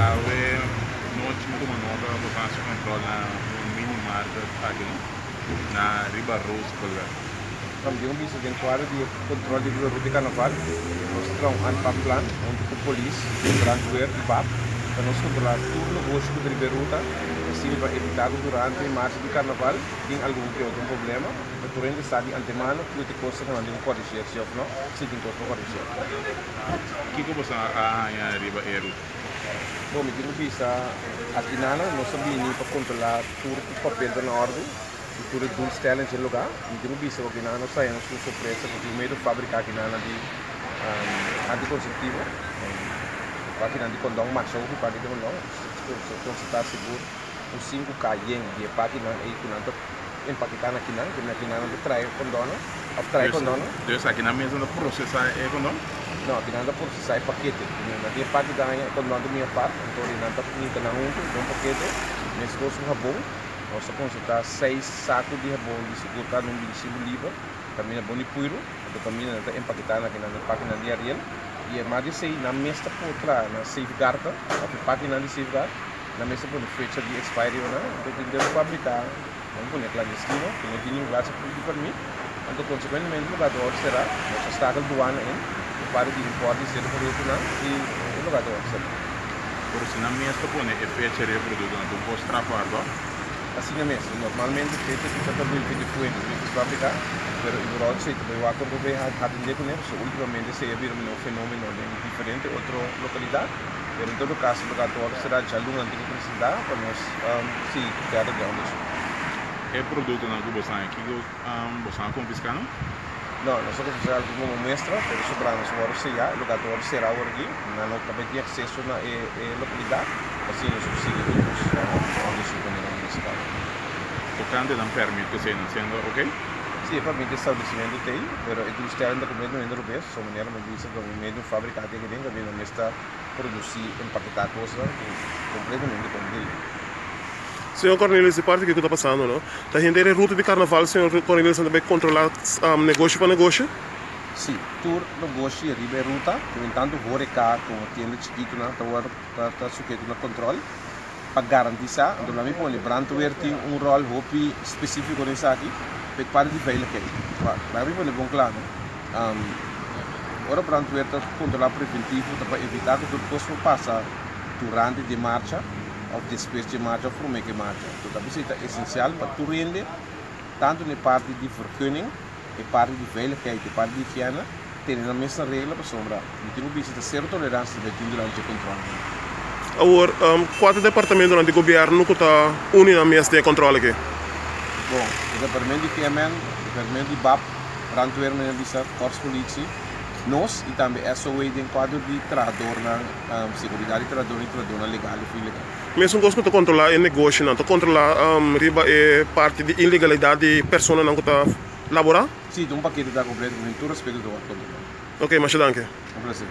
Awe nochi mi tuma nota bo hasi control na un mini market aki no na riba Roosevelt. From di un bisa den cuadro di e control di riba ruta di carnaval nos a traha un aanpakplan hunto cu polis, brandweer y bap pa nos controla tur negoshi cu ta riba e ruta asina pa evita cu durante e marcha di carnaval tin algun ke otro problema y pa tur hende sa di antemano kico ta e cosnan cu nan tin cu corrigeer si of no si tin cos pa corrigeer. Kiko boso a haña riba e ruta? Bon, mi tin ku bisa akinana nos a bini pa kontrolá tur ku papel ta na òrdu i tur e doelstelling dje lugá. Mi tin ku bisa ku akinana nos a haña nos un sorpresa ku tin medio fábrika akinana di antikonseptivo, pakinan di kondòn, masha hopi paki di kondòn. Nos ta sigur un 5K yen di e pakinan ei ku nan ta empaketá na kinan, ku na kinan nan ta trae kondònnan òf trae kondònnan. Dus akinan mes nan ta prosesá e kondòn? No, akinan ta prosesá e pakete. Nan tin e paki ta haña e kondòn ta bin apart, anto di nan ta hinka nan huntu den un pakete. Meskos ku habon, nos ta konsentrá seis saku di habon di sigur kada un 25 liber, kaminda bon di puiru, anto kaminda nan ta empaketá na kinan den pakinan di ariel. I e mas di esei nan mes ta por traha nan safeguard òf e pakinan di safeguard. Nan mester pone fecha di expire riba nan, anto tin den fabrica nan pone clandestino cu no tin ningun clase di permit, anto consecuentemente lugar ta worde cera, nos a stakel duana in, e parti di import di cierto productonan y e lugar ta worde cera. Pero si nan mes ta pone e fecha riba e productonan ta un cos strafbaar toch? Asina mes, normalmente fecha cu ta bilfi di fuente bilfi fabrica, pero e bureau di ta bay wak ora bay atende cune, pasobra ultimamente esey a bira un fenomeno den diferente otro localidad. Pero en todo caso lo ta wòrdu será djaluna tin ku presentá pa nos sigui ku verder den onderzoek. E produktonan ku boso haña kiko boso a konfiská nan? No, nos a konfiská algun komo muestra, pero sobrá nos a wòrdu seyá, e loka ta wòrdu será awor aki, nan no ta bai tin akseso na e lokalidat, pa asina nos por sigui ku nos onderzoek manera nos mester kaba. Tokante nan pèrmit ku esei nan siendo ok? Si, e pèrmit di establesimentu t'ei, pero e doelstelling ta kompletamente robes, so manera mi bisa ta un medio fabriká te aki den kaminda mes ta produsí empaketá kosnan ku kompletamente kontra di lei. Señor Cornelius, di parti kiko ta pasando no? Ta henter e ruta di karnaval señor Cornelius nan ta bai kontrolá negoshi pa negoshi? Sí, tur negoshi riba e ruta, tantu horeca komo tienda chikitunan ta wòrdu ta suheto na kontrol pa garantisá. Anto laat mi pone, brandweer tin un ròl hopi spesífiko den esaki pa e parti di veiligheid. Laat mi pone bon kla no. Ora brandweer ta kontrolá preventivo ta pa evitá ku tur kos por pasa durante di e marcha òf despues di e marcha òf promé ku e marcha. Anto ta bisa ta esensial pa tur hende, tantu na e parti di vergunning, e parti di veiligheid, e parti di higiena, tene nan mes na regla pasobra mi tin ku bisa ta sero toleransia ta bai tin durante e kontrolnan. Awor, kua ta e departamentonan di gobièrnu ku ta uni nan mes den e kontrol aki? Bon, e departamento di GMN, e departamento di bap, Brandweer men a bisa, Korpspolitie, nos y tambe SOA den cuadro di trahadornan, seguridad di trahador y trahadornan legal of ilegal. Mesun cos cu ta controla e negoshinan, ta controla riba e parti di ilegalidad di personanan cu ta labora? Si, ta un pakete ta completo cu den tur aspecto ta word controla. Ok, masha danki. Un placer.